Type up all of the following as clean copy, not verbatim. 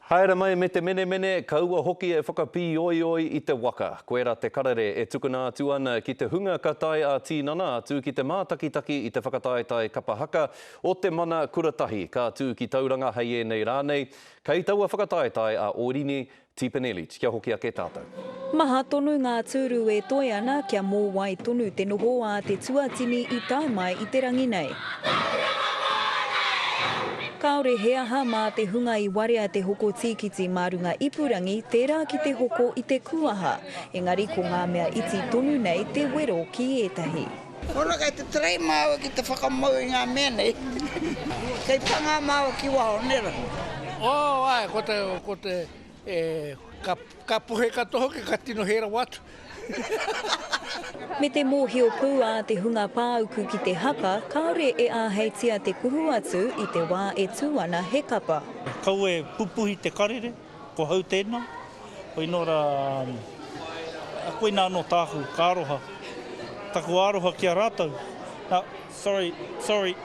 Haere mai me te menemene, kaua hoki e whakapīoioi i te waka. Koira te karere e tukuna atu ana ki te hunga ka tae ā-tīnana atu ki te mātakitaki i te whakataetae kapa haka o te Mana Kura Tahi ka tū ki Tauranga hei ēnei rā nei. Kei taua whakataetae a Orini Tipene-Leach. Kia hoki ake tātou. Maha tonu ngā tūru e toe ana kia mōwai tonu te noho a te tuatini i tae mai i te rangi nei. Kāore he aha mā te hunga i warea te hoko tīkiti mā runga ipurangi tērā ki te hoko i te kuaha, engari ko ngā mea iti tonu nei te wero ki ētahi. Ora kei te tray māua ki te whakamau i ngā mea nei. Kei pangā māua ki waho, nē ra? Oh, ae, ko te, ko te, e, ka, ka pohe katoa hoki, ka tino hē rawa atu. Me te mōhio pū a te hunga pāuku ki te haka, kāore e āheitia te kuhu atu i te wā e tū ana he kapa. Kaua e pupuhi te karere, ko hau tēnā. Koinō rā, koinā anō tāku, ka aroha. Taku aroha ki a rātou. Nā, sorry, sorry,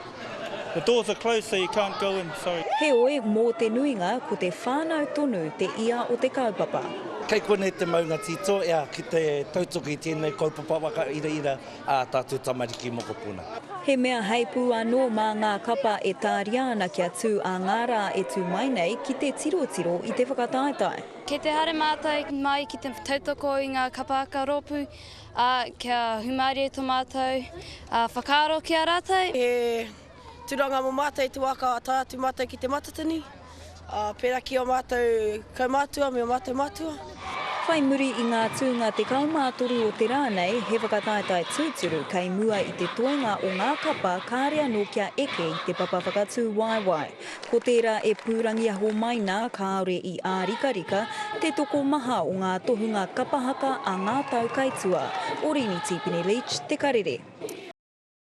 the doors are closed so you can't go in, sorry. Heoi, mō te nuinga, ko te whānau tonu te ia o te kaupapa. Kei konei te maunga tito ea ki te tautoko i tēnei kaupapa whakairaira ā tātou tamariki mokopuna. He mea heipū anō mā ngā kapa e tāria ana kia tū ā ngā rā e tū mai nei ki te tirotiro i te whakataetae. Kei te haere mātou mai ki te tautoko i ngā kapa haka rōpū, ā, kia hūmārie tō mātou whakaaro ki a rātou. He Turanga mō mātou i te wā ka tae atu mātou ki Te Matatini, ā, pērā ki ō mātou kaumātua me ō mātou mātua. Whai muri i ngā tūnga 13 o te rā nei, he whakataetae tūturu kei mua i te toenga o ngā kapa kāre anō kia eke i te papa whakatū waewae. Ko tērā e pūrangiaho mai nā kāore i ārikarika te tokomaha o ngā tohunga kapa haka a ngā tau kai tua. Orini Tipene-Leach, Te Karere.